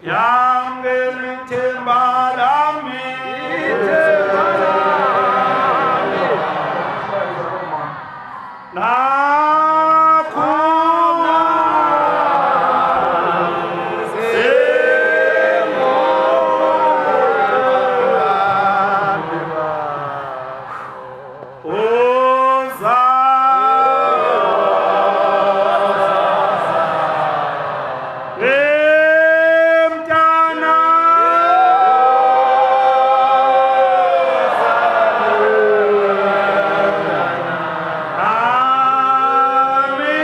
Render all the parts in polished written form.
Yamukela ithemba lami, ithemba lami. Nakhona uza emntana ami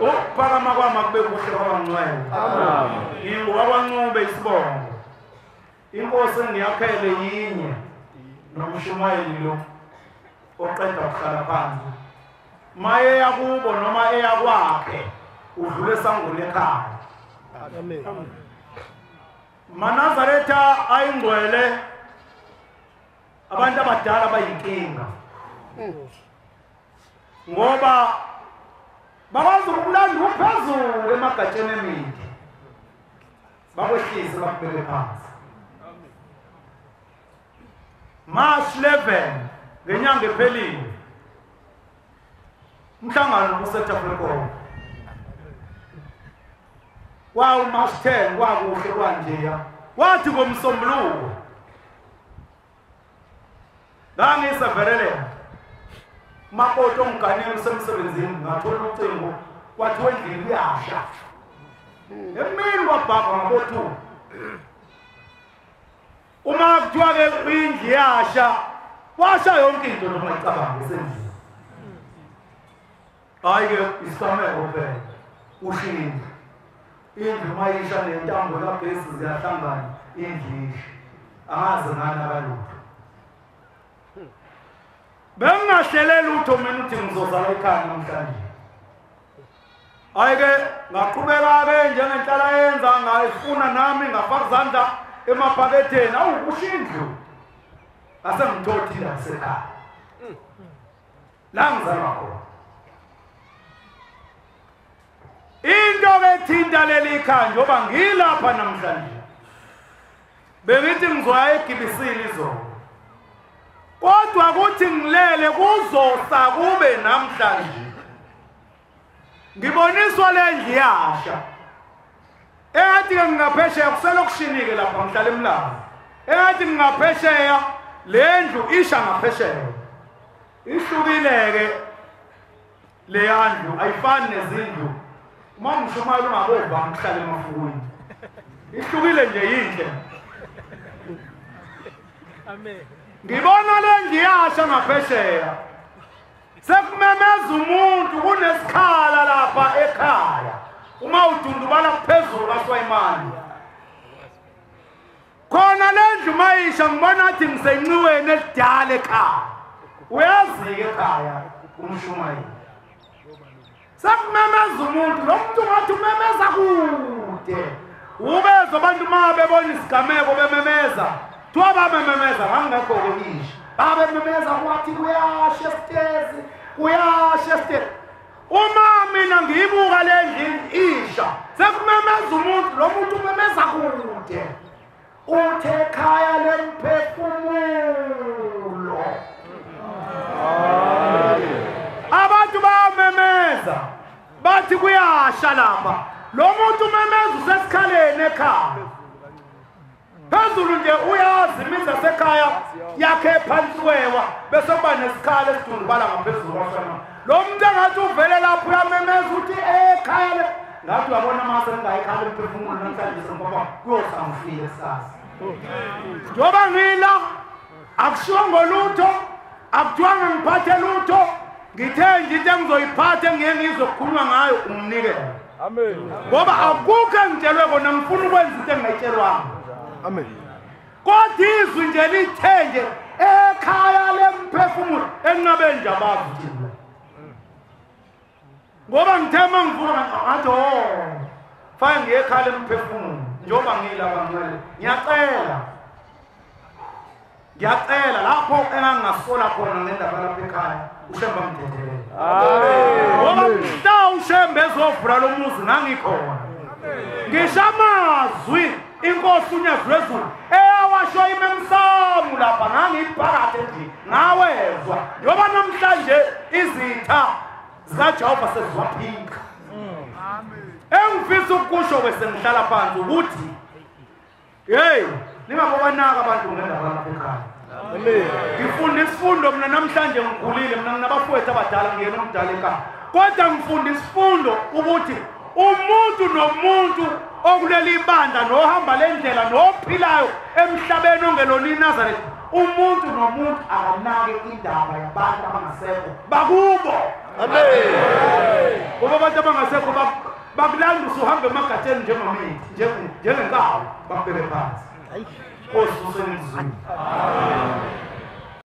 Ukuphakama kwami akube kuhle kwabangcwele. NgingowakwaNcube isibongo. Inkosi engiyakhele yinye nomshumayeli lo oqeda ukuhlala phansi. Maye yakubo noma eyakwakhe udlule esangweni ekhaya. Amen. Manazaretha ayingcwele, abantu abadala bayinkinga. Ngoba bakwazi ukulanda uphezulu emagatsheni emithi, bakwehlise bakubeke phansi. March 11 ngenyanga ephelile, umhlangano useTafrekon. Kwawu March 10 kwakuhle kwanjeya. Kwathi ngomsombuluko ngangiseverele makoti ongiganele usemsebenzini, ngathola ucingo kwathiwa endlini kuyasha. Emini kwabhaka ngabo-2. Uma kuthiwa-ke indlu iyasha, kwasha yonke into noma icabanga esendlini. Hhayi-ke isigameko phela, ushintsho. Indlu uma isha nentambo kagesi ziyahlangana, indlu isha. Angaze ngani akalutho. Bengingahlele lutho mina ukuthi ngizozala ekhaya namhlanje. Hhayi-ke ngaqhubeka-ke njengenhlala yenza, ngayifuna nami ngafaka izandla emaphaketheni. Awu kusho indlu. Ngase ngithothile ngasekhaya. La ngizalwa khona. Into ke ethinta leli khaya njengoba ngilapha namhlanje, bengithi ngizoya egibisini izolo, kodwa kuthi ngilele kuzosa kube namhlanje. Ngiboniswa le ndlu iyasha. Engathi-ke ngingaphesheya kuselokushinike lapha ngihlala eMlazi. Engathi ngingaphesheya le ndlu isha ngaphesheya. Ihlukile-ke leya ndlu, ayifani nezindlu. Uma ngishumayela ungabova ngihlala emafukwini. Ihlukile nje, yinhle. Amen. Ngibona le ndlu iyasha ngaphesheya. Sekumemeza umuntu kunesikhala lapha ekhaya. Uma udundubala phezulu kaSwayimani. Khona le ndlu mayisha ngibona athi ngisenciweni elidala ekhaya. Uyazi-ke ekhaya umshumayeli. Sekumemeza umuntu, lo muntu ngathi umemeza kude. Ubezwa abantu uma bebona isigameko bememeza. Kuthiwa babememeza ngangekho-ke isha. Babememeza kwathi kuyasha esitezi, kuyasha esitezi. Uma mina ngiyibuka le ndlu isha, sekumemeza umuntu, lo muntu umemeza kude. Uthe ekhaya lemphefumulo. Abantu bayamemeza bathi kuyasha lapha. Lo muntu umemeza usesikhaleni ekhaya. Phezulu nje uyazi imizi yasekhaya yakhe phansi kwewa, bese kuba nesikhala esidundubala ngaphezulu kwasona. Lo muntu engathi uvele lapho uyamemeza uthi ekhaya le. Ngathi uyabona mase ngingayikhala emphefumulo namhlanje ngoba kuyosa ngifike kusasa. Njengoba ngila Akushiwo lutho, akuthiwanga ngiphathe lutho, ngithe nje into engizoyiphatha engiye ngizokhuluma ngayo umnikelo. Amen. Ngoba akukho engitshelwe kona, ngifuna ukwenza into engingayitshelwanga. Amen. Kodwa izwi nje lithe nje ekhaya lemphefumulo enqabeni nje abazi thina. Ngoba ngithe mangivuka ngathi oh fake ngiye ekhaya lemphefumulo njengoba ngilapha ngcwele. Ngiyacela. Ngiyacela lapho engangasola khona ngendaba lapha ekhaya uShembe amthethelele. Amen. Ngoba mhla uShembe ezovula lo muzi ngangikhona. Ngisho amazwi inkosi uNyazi lwezulu eyawasho imemsamu lapha ngangiphakathi nje ngawezwa. Njengoba namhlanje izitha zikaJehova seziwaphika. Amen. Engifisa ukusho bese ngihlala phansi ukuthi hey ningabobanaka abantu ngendaba lapha ekhaya. Amen. Ngifunda isifundo mina namhlanje ngikhulile, mina nginabafowethu abadala, ngiyena omdala ekhaya. Kodwa ngifunda isifundo ukuthi umuntu nomuntu okuleli ibandla nohamba le ndlela nophilayo emhlabeni ongelona iNazaretha, umuntu nomuntu akanake indaba yabantu abangasekho bakubo. Amen. Ngoba abantu abangasekho bakulanda usuhamba emagatsheni njengemithi, njengenkawu, bakubeke phansi. Nkosi usenizwini. Amen.